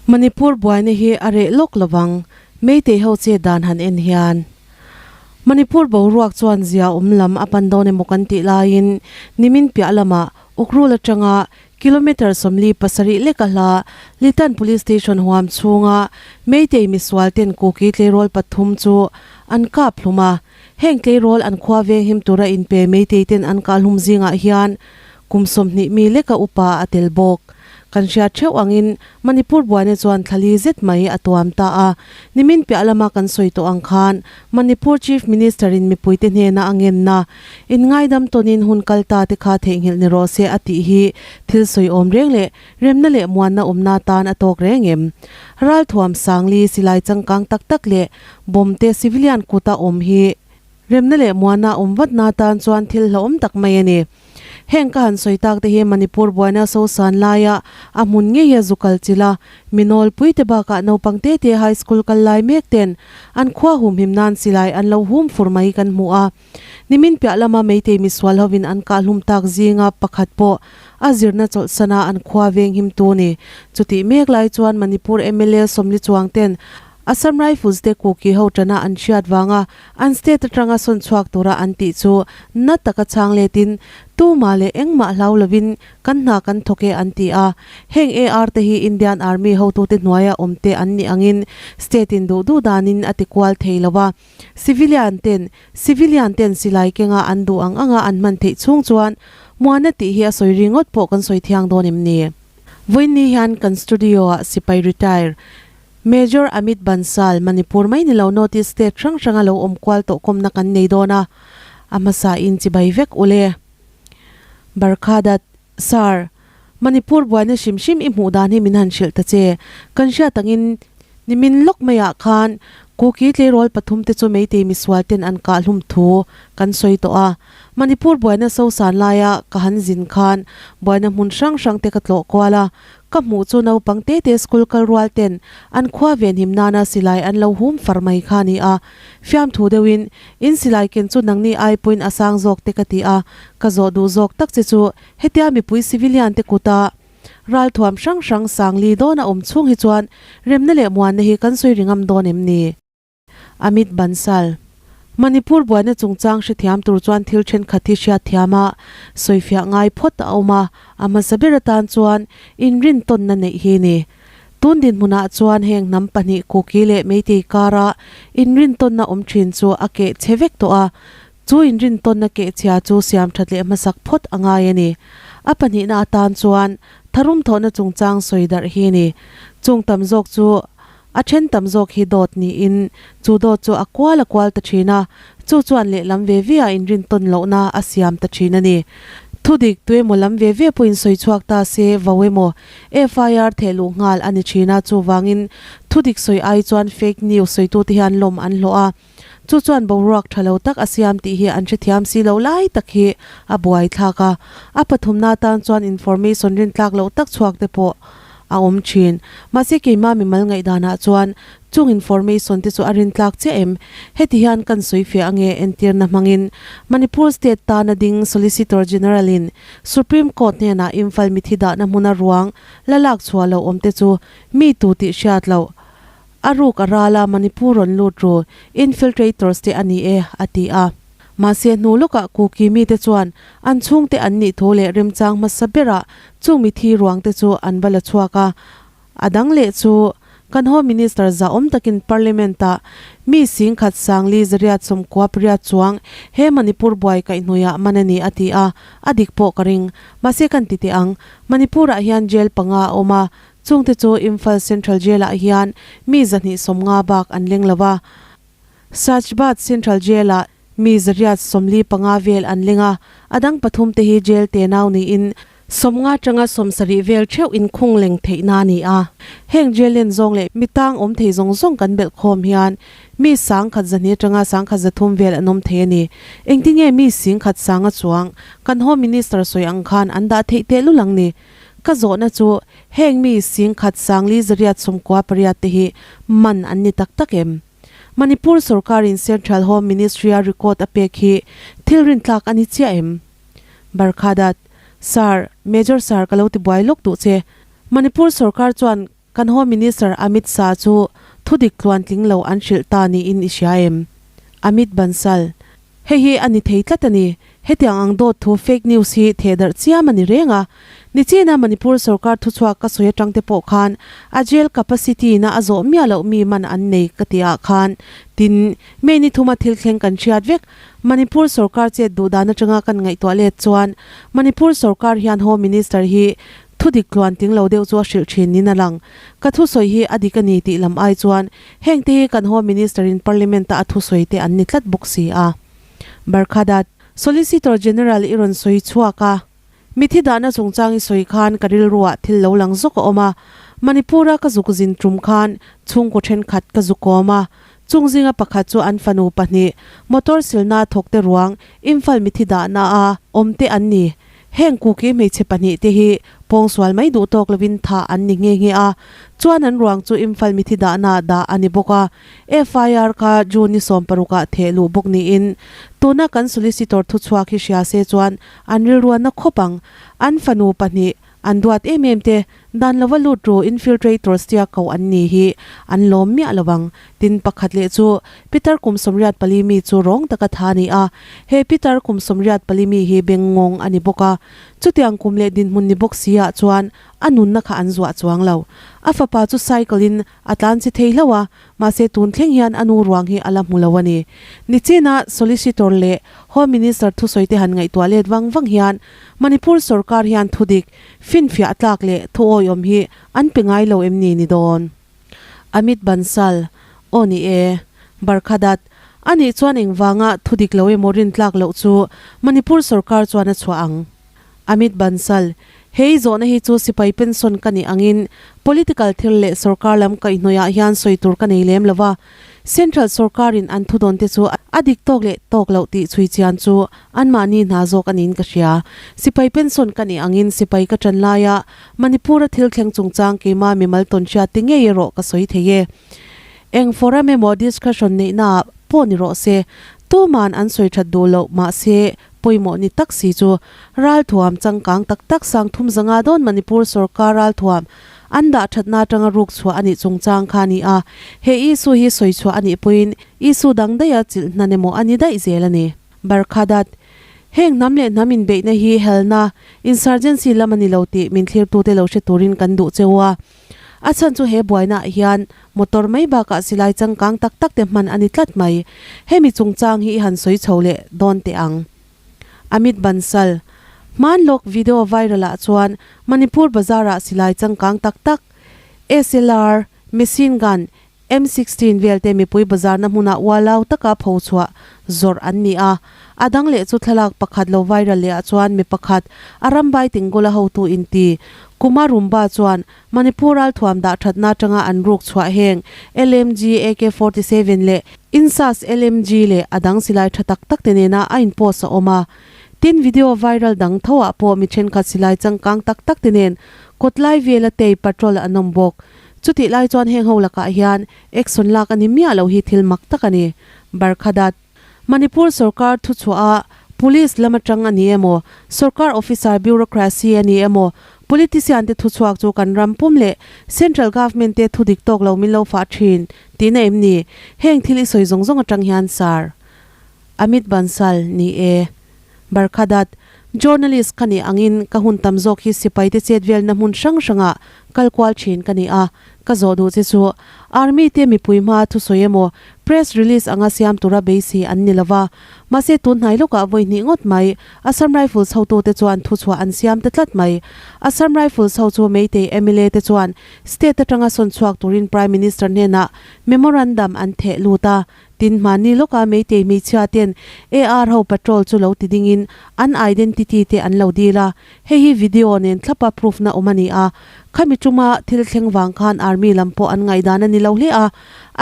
Manipur buaina hi a reh lawk lovang, Meitei ho che dan han en hian. Manipur boruak chuan zia awm lam a pan dawn emaw kan tih laiin nimin piah lamah Ukhrul atanga kilometre 47 leka hla Litan Police Station huam chhunga Meitei misual ten Kuki tleirawl pathum chu an kap hlum a. Heng tleirawl an khua veng him tura inpe Meitei ten an kah hlum zingah hian Kum 20 mi leka upa a tel bawk. Kan hriat theuh angin Manipur buaina chuan thlali zet mai a tuam ta a. Nimin piah lama kan sawi tawh ang khan Manipur Chief Minister in mipuite hnena a ngenna, In ngaidam tawnin hun kal ta te kha theihnghilh ni rawh se a tih hi thil sawi awm reng leh remna leh muanna awmna tan a tawk reng em? Ralthuam Sangli silai changkang tak tak leh bomb te civilian kuta awm hi Remna leh muana awm vatna tan chuan thil hlauhawm tak mai a ni. Heng ka han sawi tak te hi Manipur buaina sosan laia a hmun ngeia zu kal chilh a, mi nawlpui te bakah naupang te te high school kal lai mek ten an khua humhim nan silai an lo hum fur mai kan hmu a. Nimin piah lama Meitei misual hovin an kahhlum tak zinga pakhat pawh a zirna chawlhsana an khua venghim tu ni. Chutih mek lai chuan Manipur mla 40 chuang ten Assam Rifles te Kuki ho tana an hriat vanga an state atanga sawn chhuak tura an tih chu na taka chhang letin tumah leh engmah hlau lovin kan hna kan thawk e an ti a. Heng AR te hi Indian Army hotute hnuaia awm te an nih angin state in duh duh danin a ti kual thei lo a. Civilian ten Civilian ten silai kenga an duh ang anga an hman theih chhung chuan Muana tih hi a sawi ringawt pawh kan sawi thiang dawn em ni? Vawiinni hian kan studio ah sipai retire Major Amit Bansal, Manipur mai ni lo North East state hrang hranga lo awm kual tawh kawmna kan nei dawn a, a hmasa in chibai vek ule. Barkha Dutt, Sir, Manipur buaina hrim hrim i hmuh dan hi min han hrilh ta che. Kan hriat angin nimin lawk maiah khan Kuki tleirawl pathum te chu Meitei misual ten an kah hlum thu kan sawi tawh a. Manipur buaina sosan laia ka han zin khan buaina hmun hrang hrang te ka tlawh kual a, Ka hmuh chu naupang te te school kal rual ten an khua venhim nana silai an lo hum far mai kha a ni a. Fiamthu deuhin, In silai ken chu nangni ai pawhin a sang zawk te ka ti a, ka zawh duh zawk tak che chu hetia mipui civilian te kuta ralthuam hrang hrang sangli dawn a awm chhung hi chuan remna leh muanna hi kan sawi ringam dawn em ni? Amit Bansal, Manipur buaina chungchang hrethiam tur chuan thil thenkhat hi hriatthiam a, sawifiah ngai phawt a awm a, a hmasa ber atan chuan inrintawnna neih hi a ni. Tun dinhmunah chuan heng hnam pahnih Kuki leh Meitei kara inrintawnna awm thin chu a keh chhe vek tawh a, chu inrintawnna keh chhia chu siam that leh hmasak phawt a ngai a ni. A pahnihna atan chuan tharum thawhna chungchang sawi darh hi a ni. Chung tam zawk chu A then tam zawk hi dawt niin chu dawt chu a kual a kual ta thin a, chu chuan lehlam ve ve ah inrintawn lohna a siam ta thin a ni. Thudik tuemaw lam ve ve pawhin sawi chhuak ta se vo emaw FIR theh luh nghal a ni thin a, chuvangin thudik sawi ai chuan fake news sawitute hian lawm an hlawh a, chu chuan boruak tha lo tak a siam tih hi an hrethiam si lo lai tak hi a buaithlak a, a pathumna atan chuan information rintlak loh tak chhuak te pawh a awm thin. Mahse keimah mimal ngaihdanah chuan chung information te chu a rintlak chiah em? Heti hian kan sawi fiah ange entirna hmangin Manipur state tana ding Solicitor General in Supreme Court hnenah Imphal mithi dahna hmuna ruang la lak chhuah loh awm te chu mi tu tih hriat loh a ruk a ral a Manipur rawn lut ru infiltrators te a ni e a ti a. Mahse hnu lawkah Kuki mite chuan an chhungte an nih thu leh remchang hmasa berah Chung mithi ruang te chu an va la chhuak a, a dang leh chu kan Home Minister zahawm takin Parliament ah mi singkhat sangli zariat sawmkua pariat chuang he Manipur buai kaihhnuaiah man a ni a ti a, a dik pawh ka ring. Mahse kan ti teh ang, Manipur ah hian jail panga a awm a, chung te chu Imphal Central Jail ah hian mi 250 bak an leng lo a, Sachbat Central Jail ah Mi zariat 45 vel an leng a, a dang pathum te hi jail tenau niin 50 atanga 70 vel theuh inkhung leng theihna a ni a. Heng jail len zawng leh mi tang awm thei zawng zawng kan belh khawm hian mi 100 200 atanga 103 vel an awm thei a ni. Engtinge mi 10,000 sanga chuang kan Home Minister sawi ang khan an dah theih tehlul ang ni? Ka zawhna chu heng mi 10,000 sangli zariat 98 te hi man an ni tak tak em? Manipur sorkarin Central Home Ministry-a record a pek hi thil rintlak a ni chiah em? Barkha Dutt, Sir, Major Sir ka lo ti buai lawk duh che. Manipur sorkar chuan kan Home Minister Amit Shah chu thudik tluantling lo an hrilh ta niin i hria em? Amit Bansal, Hei hi a ni thei tlat a ni. Hetiang ang dawt thu fake news hi thehdarh chiam a ni reng a. Nichina Manipur sorkar thuchhuak ka sawi atang te pawh khan a jail capacity na a zawh miah loh mi man an nei ka tih ah khan tin May ni thuma thil thleng kan hriat vek. Manipur sorkar chet duh dan atanga kan ngaihtuah let chuan Manipur sorkar hian Home Minister hi Thudik tluan ting lo deuh chu a hrilh thin niin a lang. Ka thusawi hi a dik a ni tih lam ai chuan heng te hi kan Home Minister in Parliament a a thusawi te an ni tlat bawk si a. Barkhadat, Solicitor General i rawn sawi chhuak a, mithi dahna chungchang i sawi khan ka rilruah thil lo lang zawk a awm a. Manipur a ka zuk zin tum khan chhungkaw thenkhat ka zu kawm a, chung zinga pakhat chu an fanu pahnih motor silna thawkte ruang Imphal mithi dahna a awm te an ni. Heng kuki hmeichhe pahnihte hi pawngsual mai duh tawk lovin thah an ni nghe nghe a, chuan an ruang chu Imphal mithi dahna dah a ni bawk a. FIR kha June ni sawmparukah theh luh bawk niin tuna kan solicitor thuchhuak hi hria se chuan an rilruanna khawp ang. An fanu pahnih an duat em em te Dan lova lut ru infiltrators tia ko an ni hi an lawm miah lo ang. Tin pakhat leh chu Peter kum 84 mi chu rawng taka tha a ni a, he Peter kum 84 mi hi bengngawng a ni bawk a. Chutiang kum leh dinhmun ni bawk si ah chuan a nunna kha an zuah chuang lo. A fapa chu cycle in a tlan che thei hlauh a, mahse tun thleng hian a nu ruang hi a la hmu lo a ni. Nichina Solicitor leh Home Minister thusawi te han ngaihtuah let vang vang hian Manipur sorkar hian thudik Finfiah tlak leh thu awiawm hi an pe ngai lo em ni ni dawn? Amit Bansal, Aw ni e. Barkhadat, Anih chuan engvanga thu dik lo emaw rin tlak loh chu Manipur sorkar chuan a chhuah ang? Amit Bansal, Hei zawhna hi chu sipai pension ka nih angin political thil leh sorkar lam kaihhnawihah hian sawi tur ka nei lem lo va. Central sorkarin an thudawn te chu a dik tawk leh tawk loh tih chhui chian chu Anmahni hna zawk a niin ka hria. Sipai pension ka nih angin sipai ka ṭan laia Manipur-a thil thleng chungchang keimah mimal tawn hriat ti ngei erawh ka sawi thei e. Eng forum emaw discussion neihnaah pawh ni rawh se, tuman an sawi ṭhat duh loh mahse pawimawh ni tak si chu ralthuam changkang tak tak sang thum zanga dawn Manipur sorkar ralthuam an dah ṭhatna aṭanga ruk chhuah a nih chungchang kha a ni a, he issue hi sawi chhuah a nih pawhin issue dang daiha chilh hnan emaw a ni daih zel a ni. Barkhadat, Heng hnam leh hnam inbeihna hi helna, insurgency, lam a ni lo tih min thlirtute lo hre turin kan duh che u a. A chhan chu he buainaah hian motor mai bakah silai changkang tak tak te hman a ni tlat mai. Hemi chungchang hi i han sawi chho leh dawn teh ang. Amit Bansal, Hmanlawk video viral ah chuan Manipur bazar-ah silai changkang tak tak, SLR, machine gun, M 16 vel te mipui bazarna hmunah ualau taka pho chhuah zawrh an ni a, a dang leh chu thlalak pakhat lo viral leh ah chuan mi pakhat a rambai Tingola hotu inti Kumar Rumba chuan Manipur ralthuam dah thatna atanga an ruk chhuah heng LMG AK 47 leh INSAS LMG leh a dang silai tha tak tak te nena a in post a awm a. Tin video viral dang tho ah pawh mi thenkhat silai changkang tak tak te nen kawtlai vela tei patrol an awm bawk. Chutih lai chuan heng ho lakah hian action lak a ni miah loh hi thil mak tak a ni. Barkhadat, Manipur sorkar thuchhuah a Police lam atang a ni emaw, sorkar officer bureaucracy a ni emaw, politician te thuchhuak chu kan ram pum leh central government te thudik tawk lo min lo fah thin tihna em ni? Heng thil i sawi zawng zawng atang hian Sir. Amit Bansal, Ni e. Barkhadat, Journalist ka nih angin ka hun tam zawk hi sipaite chet velna hmun hrang hrangah kal kual thin ka ni a, ka zawh duh che chu Army te mipui hma thusawi emaw press release anga siam tura beisei an ni lova, mahse tun hnai lawkah vawi hnih ngawt mai Assam Rifles hotute chuan thuchhuah an siam ta tlat mai. Assam Rifles ho chu Meitei mla te chuan state atanga sawn chhuak turin Prime Minister hnenah memorandum an theh lut a, Tin, hmanni lawka Meitei hmeichhia ten AR ho patrol chu lo ti dingin an identity te an lo dil a, hei hi video nen thlapa proof na awm a ni a. Khami tuma thil thleng vang khan army lam pawh an ngaihdan a ni lo hle a,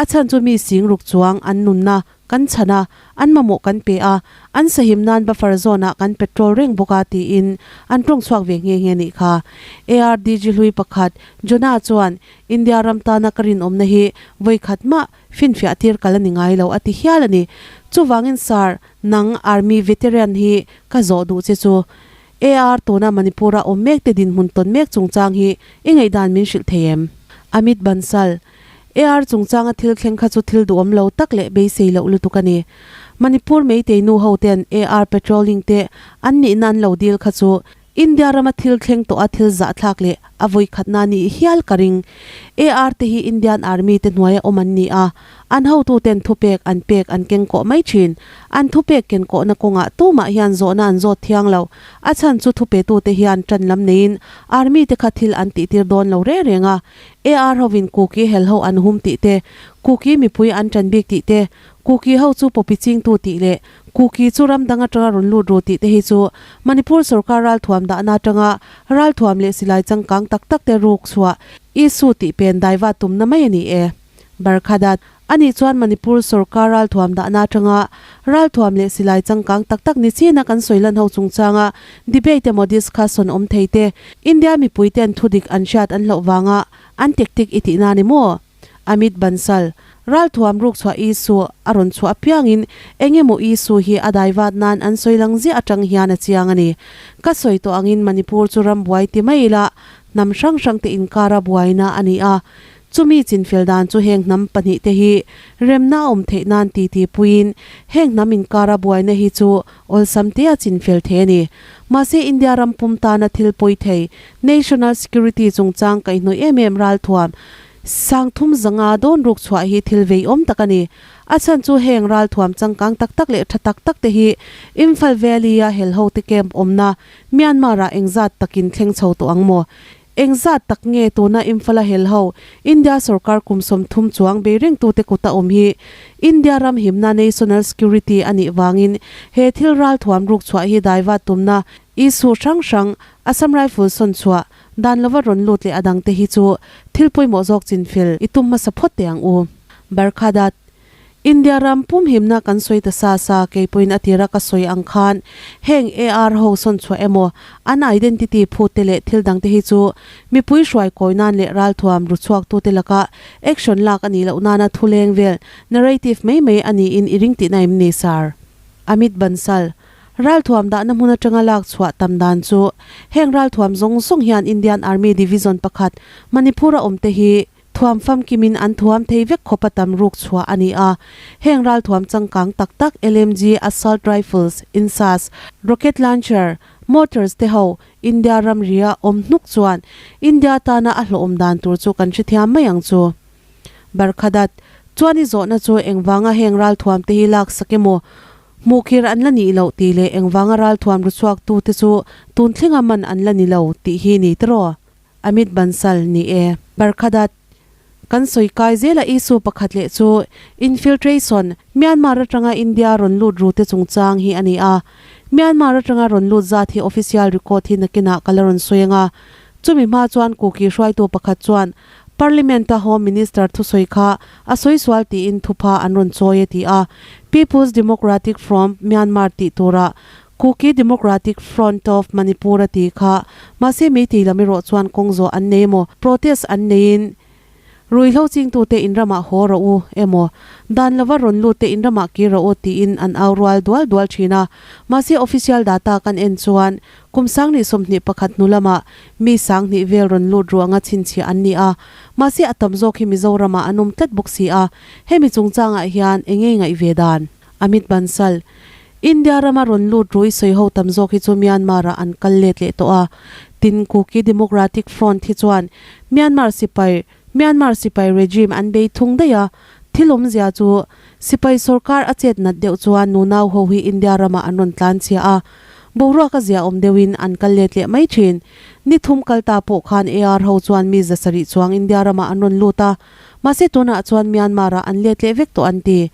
a chhan chu mi sing ruk chuang an nunna kan chhan a, an mamawh kan pe a, an sahim nan buffer zone ah kan patrol reng bawk a tiin an tawng chhuak ve nghe nghe nih kha. ARDG hlui pakhat Jonah chuan India ram tana ka rinawmna hi vawi khat mah Finfiah tir kal a ni ngai lo a ti hial a ni. Chuvangin Sir, nang Army veteran hi ka zawh duh che chu. AR tuna Manipur-a awm mek te dinhmun tawn mek chungchang hi i ngaihdan min hrilh thei em? Amit Bansal, AR chungchanga thil thleng kha chu thil duhawm lo tak leh beisei loh lutuk a ni. Manipur Meitei nu ho ten AR patrolling te an nihna an lo dil kha chu India rama thil thleng tawh a thil zahthlak leh a vawi khatna nih hial ka ring. AR te hi Indian Army te hnuaia awm an ni a, an hotu ten thupek an pek an keng kawh mai thin. An thupek ken kawhna kawngah tumah hian zawhna an zawt thiang lo. A chhan chu thupetute hian tan lam neiin Army te kha thil an tihtir dawn lo reng reng a. AR hovin Kuki hel ho an hum tih te, Kuki mipui an tan bik tih te, Kuki ho chu poppy chingtu tih leh Kuki chu ram dang atanga rawn lut ru tih te hi chu Manipur sorkar ralthuam dahna atanga ralthuam leh silai changkang tak tak te ruk chhuah issue tih pen daiva tumna mai a ni e. Barkhadat, Ani chuan Manipur sorkar ralthuam dahna atanga ralthuam leh silai changkang tak tak ni china kan sawi lan ho chungchanga debate emaw discussion awm thei te India mipui ten thudik an hriat an hlauh vanga an tactic i tihna ni maw? Amit Bansal, Ralthuam ruk chhuah issue a rawn chhuah apiangin eng emaw issue hi a daivat nan an sawi lang ziah atang hian a chiang a ni. Ka sawi tawh angin Manipur chu ram buai ti mai ila hnam hrang hrang te inkara buaina a ni a. Chumi chinfel dan chu heng hnam pahnihte hi remna a awm theih nan titi puiin heng hnam inkara buaina hi chu awlsam tea chinfel thei a ni. Mahse India ram pum tana thil pawi thei National Security chungchang kaihhnawih em em ralthuam Sangthum zanga dawn ruk chhuah hi thil veiawm tak a ni. A chhan chu heng ralthuam changkang tak tak leh tha tak tak te hi Imphal Valley-a helho te camp awmna Myanmar-ah engzat takin thleng chho tawh ang maw? Engzat tak nge tuna Imphal-a helho India sorkar kum 30 chuang bei rengtute kuta awm hi India ram himna National Security a nih vangin he thil ralthuam ruk chhuah hi daivat tumna issue hrang hrang Assam Rifles sawn chhuah Dan lova rawn lut leh a dangte hi chu thil pawimawh zawk chinfel i tum hmasa phawt teh ang u. Barkhadat, India ram pum himna kan sawi ta sa sa, kei pawhin a tira ka sawi ang khan heng AR ho sawn chhuah emaw an identity phut te leh thil dangte hi chu mipui hruai kawi nan leh ralthuam ru chhuak tute laka action lak a nih loh nana thu leng vel narrative mai mai a niin i ring tihna em ni Sir? Amit Bansal, Ralthuam dahna hmun atanga lak chhuah tam dan chu heng ralthuam zawng zawng hian Indian Army Division pakhat Manipur-a awmte hi thuam famkimin an thuam thei vek khawpa tam ruk chhuah a ni a. Heng ralthuam changkang tak tak LMG, Assault Rifles, INSAS, Rocket Launcher, Mortars te ho India ramria awm hnuk chuan India tana a hlawhawm dan tur chu kan hrethiam mai ang chu. Barkhadat chuan i zawhna chu engvanga heng ralthuam te hi lak sak emaw Hmuhkir an la nih loh tih leh engvanga ralthuam ru chhuaktute chu tun thlenga man an la ni lo tih hi ni tiraw? Amit Bansal, Ni e. Barkhadat, Kan sawi kai zela issue pakhat leh chu infiltration, Myanmar atanga India rawn lut rute chungchang hi a ni a. Myanmar atanga rawn lut zat hi official record hi nakinah ka la rawn sawi anga. Chumi hma chuan Kuki hruaitu pakhat chuan Parliament-a Home Minister thusawi kha a sawi sual tiin thupha an rawn chawi a ti a. People's Democratic Front Myanmar tih turah Kuki Democratic Front of Manipur a ti kha mahse meitei lam erawh chuan kawng zawh an nei emaw protest an neiin Ruihhlo chingtute inramah haw rawh u emaw, dan lova rawn lutte inramah kir rawh u tiin an au rual dual dual thin a. Mahse official data kan en chuan kum 2021 hnu lamah mi 2000 vel rawn lut ruanga chhinchhiah an ni a. Mahse a tam zawk hi Mizoramah an awm tlat bawk si a. Hemi chungchangah hian eng nge ngaih ve dan? Amit Bansal, India rama rawn lut rui sawi ho tam zawk hi chu Myanmar-ah an kal let leh tawh a. Tin, Kuki Democratic Front hi chuan Myanmar sipai Myanmar sipai regime an bei thung daih a. Thil awmzia chu sipai sorkar a chet nat deuh chuan nunau ho hi India ramah an rawn tlan chhia a. Boruak a zia awm deuhin an kal let leh mai thin. Ni thum kal ta pawh khan AR ho chuan mi 700 chuang India ramah an rawn lut a. Mahse tunah chuan Myanmar-ah an let leh vek tawh an ti.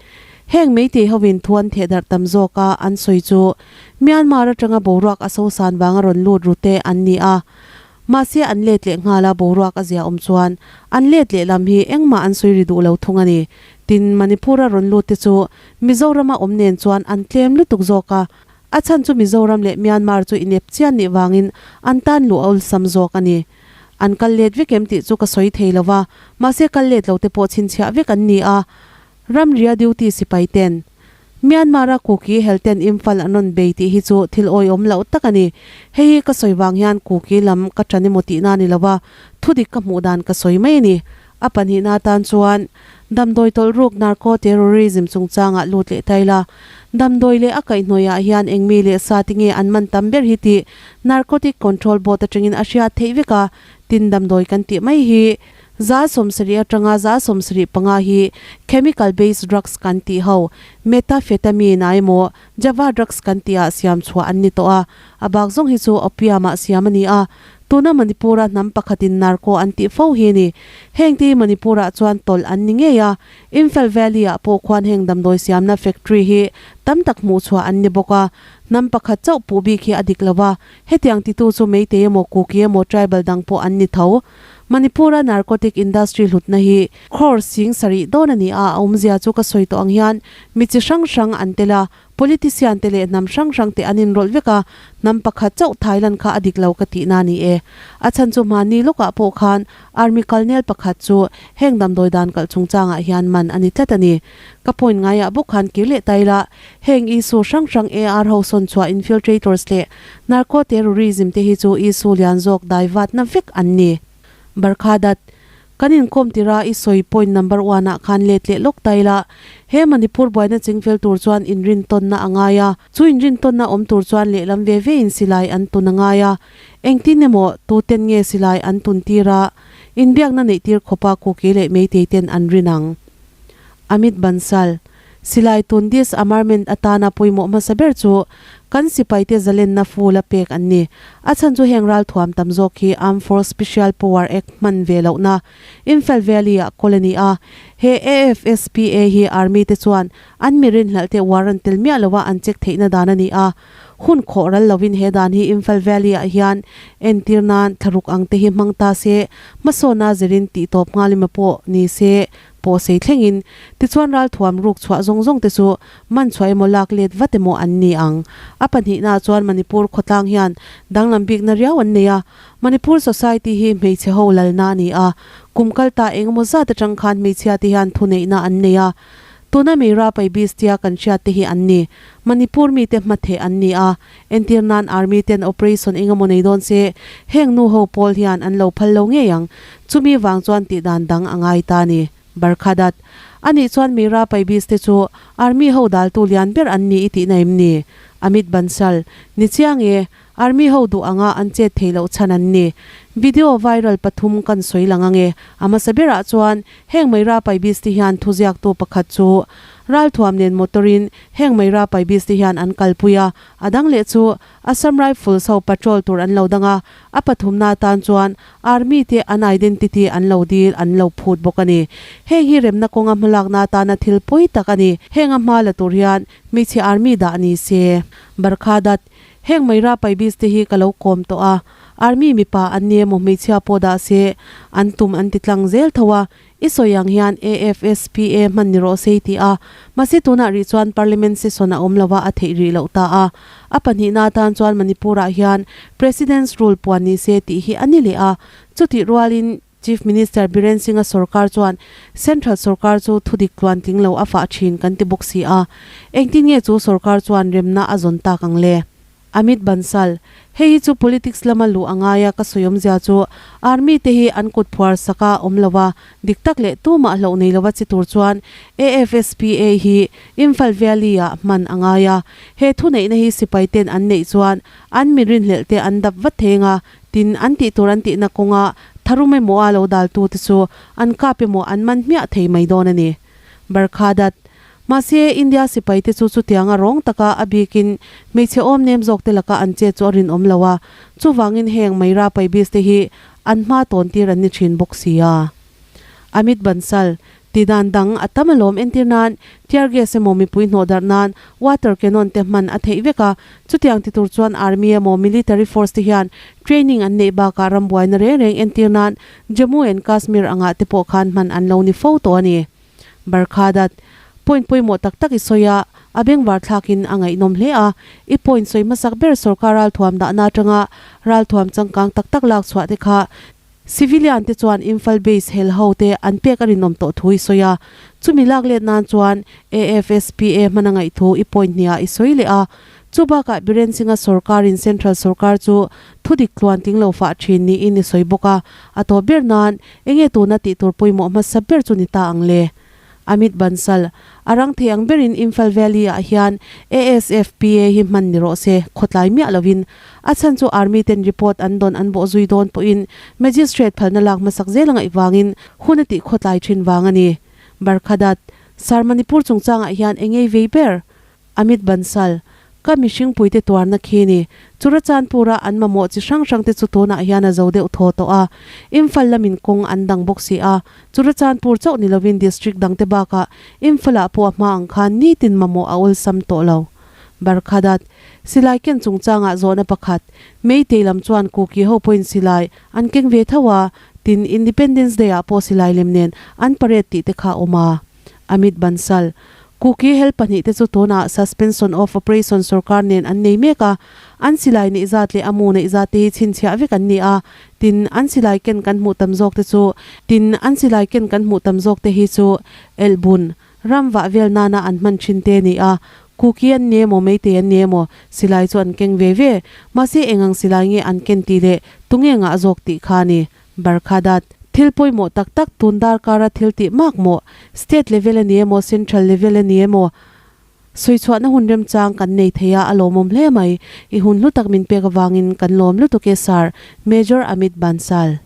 Heng Meitei hovin thu an theh darh tam zawk a, an sawi chu Myanmar atanga boruak a sosan vanga rawn lut rute an ni a. Mahse an let leh nghal a boruak a zia awm chuan an let leh lam hi engmah an sawi ri duh lo thung a ni. Tin, Manipur-a rawn lut te chu Mizorama awm nen chuan an tlem lutuk zawk a, a chhan chu Mizoram leh Myanmar chu inep chian nih vangin an tan luh a awlsam zawk a ni. An kal let vek em tih chu ka sawi thei lo va, mahse kal let lo te pawh chhinchhiah vek an ni a. Ramria duty sipai ten Myanmar-a Kuki hel ten Imphal an rawn bei tih hi chu thil awihawm loh tak a ni. Hei hi ka sawi vang hian Kuki lam ka ṭan emaw tihna a ni lo va, thudik ka hmuh dan ka sawi mai a ni. A pahnihna atan chuan damdawi tawlh ruk narco terrorism chungchangah lut leh ta ila. Damdawi leh a kaihhnawihah hian eng mi leh sa ti nge an man tam ber hi tih Narcotic Control Board atangin a hriat theih vek a, tin damdawi kan tih mai hi 70% atanga 75% hi chemical based drugs kan tih ho methamphetamine ah emaw Java drugs kan tih ah siam chhuah an ni tawh a, a bak zawng hi chu opium ah siam a ni a, tuna Manipur-a hnam pakhatin narco an tih fo hi a ni. Heng te hi Manipur-ah chuan tawlh an ni ngei a, Imphal Valley-ah pawh khuan heng damdawi siamna factory hi tam tak hmuh chhuah an ni bawk a, hnam pakhat chauh puh bik hi a dik lo a, hetiang titu chu Meitei emaw Kuki emaw tribal dang pawh an ni tho. Manipur-a narcotic industry hlutna hi crore 7000 dawn a ni a, a awmzia chu ka sawi tawh ang hian mi chi hrang hrang an tel a, politician te leh hnam hrang hrang te an inrawlh vek a, hnam pakhat chauh Thailand kha a dik lo ka tihna a ni e. A chhan chu hmanni lawkah pawh khan army colonel pakhat chu heng damdawi dan kalh chungchangah hian man a ni tlat a ni. Ka point ngaiah bawk khan kir leh ta ila, heng issue hrang hrang AR ho sawn chhuah infiltrators leh narco terrorism te hi chu issue lian zawk dai vatna vek an ni. Barkhadat, Kan inkawm tira i sawi point number one ah khan let leh lawk ta ila, he Manipur buaina chingfel tur chuan inrintawnna a ngai a, chu inrintawnna awm tur chuan lehlam ve ve in silai an tun a ngai a, engtin emaw tuten nge silai an tun tir a, inbiakna neih tir khawpa Kuki leh Meitei ten an rin ang. Amit Bansal, Silai tun disarmament atana pawimawh hmasa ber chu kan sipaite zalenna full a pek an ni. A chhan chu heng ralthuam tam zawk hi Armed Force Special Power Act hman ve lohna Imphal Valley-ah kawl a ni a. He AFSPA hi Army te chuan an mi rinhlelh te warrant tel miah loa an check theihna dan a ni a. Hun khawh ral lovin he dan hi Imphal Valley-ah hian entir nan thlaruk ang te hi hmang ta se, hmasawnna zirin tihtawp nghal emaw pawh ni se, pawh sei thlengin, tichuan ralthuam ruk chhuah zawng zawng te chu man chhuah emaw lak let vat emaw an ni ang. A pahnihnaah chuan Manipur khawtlang hian danglam bikna riau an nei a, Manipur society hi hmeichhe ho lalna a ni a, kum kal ta eng emaw zat atang khan hmeichhia te hian thuneihna an nei a, tuna Meira Paibis tia kan hriat te hi an ni. Manipur mite hmatheh an ni a, entir nan Army ten operation eng emaw nei dawn se heng nu ho pawl hian an lo phal lo ngei ang. Chumi vang chuan tih dan dang a ngai ta a ni. Barkhadat, A nih chuan Meera Paibis te chu Army ho daltu lian ber an ni i tihna em ni? Amit Bansal, Ni chiang e, Army ho duh anga an chet thei loh chhan an ni. Video viral pathum kan sawi lang ange. A hmasa berah chuan heng Meera Paibis te hian thuziaktu pakhat chu ralthuam nen motor in heng Meera Paibis te hian an kalpui a, a dang leh chu Assam Rifles ho patrol tur an lo dang a, a pathumna atan chuan Army te an identity an lo dil an lo phut bawk a ni. Heng hi remna kawnga hmalakna atana thil pawi tak a ni. Heng a hma la tur hian hmeichhe Army dah ni se. Barkha Dutt, Heng Meira Paibis te hi ka lo kawm tawh a, Army mipa an ni emaw hmeichhia pawh dah se an tum an ti tlang zel tho a, I sawi ang hian AFSPA hman ni rawh se i ti a, mahse tunah rih chuan Parliament session a awm lo a, a theih rih loh ta a. A pahnihna atan chuan Manipur-ah hian President's Rule puan ni se tih hi a ni leh a. Chutih rualin Chief Minister Biren Singh-a sorkar chuan Central sorkar chu thudik tluantling lo a fah thin kan ti bawk si a. Engtin nge chu sorkar chuan remna a zawn tak ang le? Amit Bansal, Hei hi chu politics lama luh a ngai a, ka sawi awmzia chu Army te hi an kut phuar sak a awm lo a, dik tak leh tumah hlauh nei lova chi tur chuan AFSPA hi Imphal Valley ah hman a ngai a, he thuneihna hi sipai ten an neih chuan an mi rinhlelh te an dap vat thei anga, tin an tih tur an tihna kawnga tharum emaw a lo daltu te chu an kap emaw an man hmiah thei mai dawn a ni. Barkhadat, Mahse, India sipaite chu chutianga rawng taka a bikin hmeichhe awm nem zawkte laka an chet chu a rinawm lo a, chuvangin heng Meira Paibis te hi an hma tawn tir an ni thin bawk si a. Amit Bansal, Ti dan dang a tam alawm entir nan tear gas emaw mipui hnawh darh nan water cannon te hman a theih vek a, chutiang ti tur chuan army emaw military force te hian training an neih bakah rambuaina reng reng entir nan Jammu and Kashmir angah te pawh khan hman an lo ni fo tawh a ni. Barkhadat, Point pawimawh tak tak i sawi a, a bengvar thlakin a ngaihnawm hle a. I point sawi hmasak ber sorkar ralthuam dahna atanga ralthuam changkang tak tak lak chhuah te kha civilian te chuan Imphal base hel ho te an pek a rinawm tawh thu i sawi a. Chumi lak let nan chuan AFSPA hman a ngaih thu i point hniah i sawi leh a. Chu bakah Biren Singh-a sorkarin Central sorkar chu thudik tluan tling lo fah thin niin i sawi bawk a, a tawp ber nan enge tuna tih tur pawimawh hmasa ber chu ni ta ang le? Amit Bansal, A rang thei ang berin Imphal Valley ah hian ASFPA hi hman ni rawh se, khawtlai miah lovin. A chhan chu Army ten report an dawn an bawh zui dawn pawhin Magistrate phalna lak hmasak zel a ngaih vangin hun a tih khawtlai thin vang a ni. Barkhadat, Sir Manipur chungchangah hian engei vei ber? Amit Bansal, Ka mihringpuite tuarna khi ni. Churachandpur-a an mamawh chi hrang hrangte chu tunah hian a zo deuh thaw tawh a. Imphal lamin kawng an dang bawk si a. Churachandpur chauh ni lovin district dangte bakah Imphal-ah pawh a hma ang khan nitin mamawh a awlsam tawh lo. Barkhadat, Silai ken chungchangah zawhna pakhat, Meitei lam chuan Kuki ho pawhin silai an keng ve tho a, tin Independence Day-ah pawh silai lem nen an parade tih te kha a awm a. Amit Bansal, Kuki hel pahnihte chu tunah suspension of operation sorkar nen an nei mek a, an silai neih zat leh a mu neih zat te hi chhinchhiah vek an ni a, tin an silai ken kan hmuh tam zawk te chu tin an silai ken kan hmuh tam zawk te hi chu elhbun ram vah vel nana an hman thin te ni a, Kuki an ni emaw Meitei an ni emaw silai chu an keng ve ve, mahse eng ang silai nge an ken tih leh tunge ngah zawk tih kha a ni. Barkhadat, Thil pawimawh tak tak tun darkara thil tih mak maw? State level a ni emaw Central level a ni emaw? Sawichhuahna hun remchang kan nei thei a, a lawmawm hle mai. I hun hlu tak min pek avangin kan lawm lutuk e Sir, Major Amit Bansal.